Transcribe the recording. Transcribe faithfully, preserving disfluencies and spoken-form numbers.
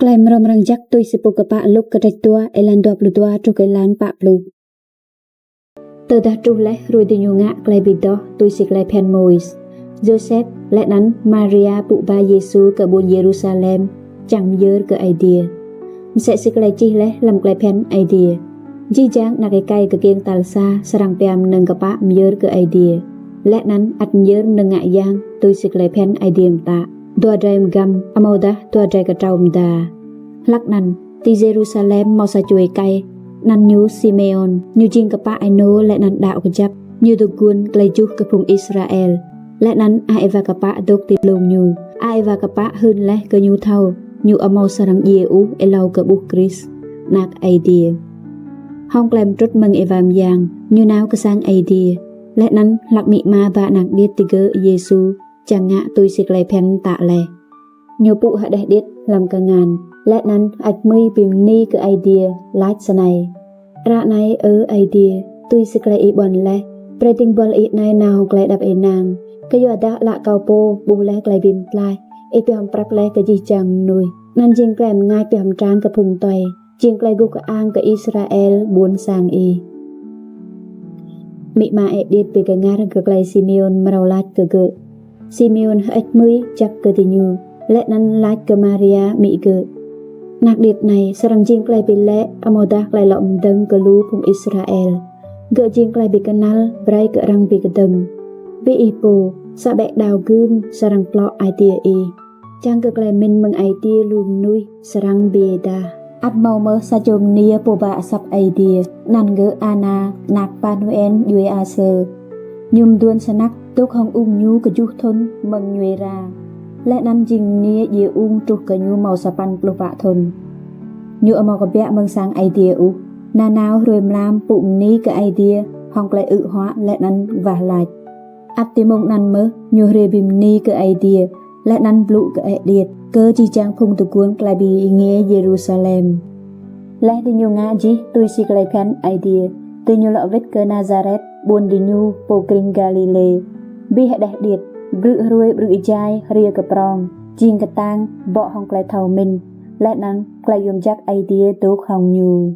Klei mrâo mrang jăk tui si pô kpă Luk kdrêč dua êlan dua pluh dua truh kơ êlan pă pluh. Tơdah truh leh hruê diñu ngă klei bi doh tui si klei bhiăn Môis, Yôsep leh anăn Maria pŭ ba Yêsu kơ ƀuôn Yêrusalem čiăng myơr kơ Aê Diê. Msĕ si klei čih leh hlăm klei bhiăn Aê Diê: Jih jang anak êkei kkiêng tal sa srăng pia mnơ̆ng kpă myơr kơ Aê Diê, leh anăn ăt myơr mnơ̆ng ngă yang tui si klei bhiăn Aê Diê mtă: Dua drei mgăm, amâodah dua drei ktrâo mda. Hlăk anăn, ti Yêrusalem mâo sa čô êkei, anăn ñu Simêôn. Ñu jing kpă ênô leh anăn đăo kjăp. Ñu dôk guôn klei juh kơ phung Israel, leh anăn Aê Êwa Kpă dôk ti dlông ñu. Aê Êwa Kpă hưn leh kơ ñu thâo ñu amâo srăng djiê ôh êlâo kơ ƀuh Krist, Anak Aê Diê. Hŏng klei mtrŭt mơ̆ng Êwa Myang, ñu nao kơ sang Aê Diê, leh anăn hlăk amĭ ama ba anak điêt digơ̆ Yêsu čiăng ngă tui si klei bhiăn mtă leh. Ñu pŭ hđeh điêt hlăm kngan, leh anăn hơêč hmưi bi mni kơ Aê Diê, lač snei: Ară anei, Ơ Aê Diê, tui si klei ih ƀuăn leh, brei dĭng buăl ih anei nao hŏng klei êđăp ênang, kyuadah ală kâo pô ƀuh leh klei bi mtlaih ih pioh mprăp leh kơ jih jang mnuih, anăn jing klei mngač pioh mtrang kơ phung tue, jing klei guh kơang kơ Israel ƀuôn sang ih. Amĭ ama êđiêt bi kngăr kơ klei Simêôn mrâo lač kơ gơ̆. Simêôn hơêč hmưi jăk kơ diñu, leh anăn lač kơ Maria amĭ gơ̆: Anak điêt anei srăng jing klei bi lĕ amâodah klei lŏ mdơ̆ng kơ lu phung Israel. Gơ̆ jing klei bi knăl brei kơ arăng bi kdơ̆ng. Bi ih pô, sa ƀĕ đao gưm srăng tlŏ ai tiê ih, čiăng kơ klei mĭn mơ̆ng ai tiê lu mnuih srăng bi êdah. Ăt mâo mơh sa čô mniê pô ba asăp Aê Diê, anăn gơ̆ Ana, anak Phanuel djuê Asơ. Ñu mduôn snăk, dôk hŏng ung ñu kjuh thŭn mơ̆ng ñu êra, leh anăn jing mniê djiê ung truh kơ ñu mâo sa păn pluh pă thŭn. Ñu amâo kbiă mơ̆ng sang Aê Diê ôh, nanao hruê mlam pŭ mni kơ Aê Diê hŏng klei ư̆ huă leh anăn wah lač. Ăt ti mông anăn mơh ñu hriê bi mni kơ Aê Diê, leh anăn blŭ kơ êđiêt, kơ jih jang phung dôk guôn klei bi êngiê Yêrusalem. Leh diñu ngă jih tui si klei bhiăn Aê Diê, diñu lŏ wĭt kơ Nasaret, ƀuôn diñu pô krĭng Galilê. Bi hđeh điêt, ƀrư̆ hruê ƀrư̆ êjai hriê kơ prŏng, jing ktang, bŏ hŏng klei thâo mĭn, leh anăn klei yuôm jăk Aê Diê dôk hŏng ñu.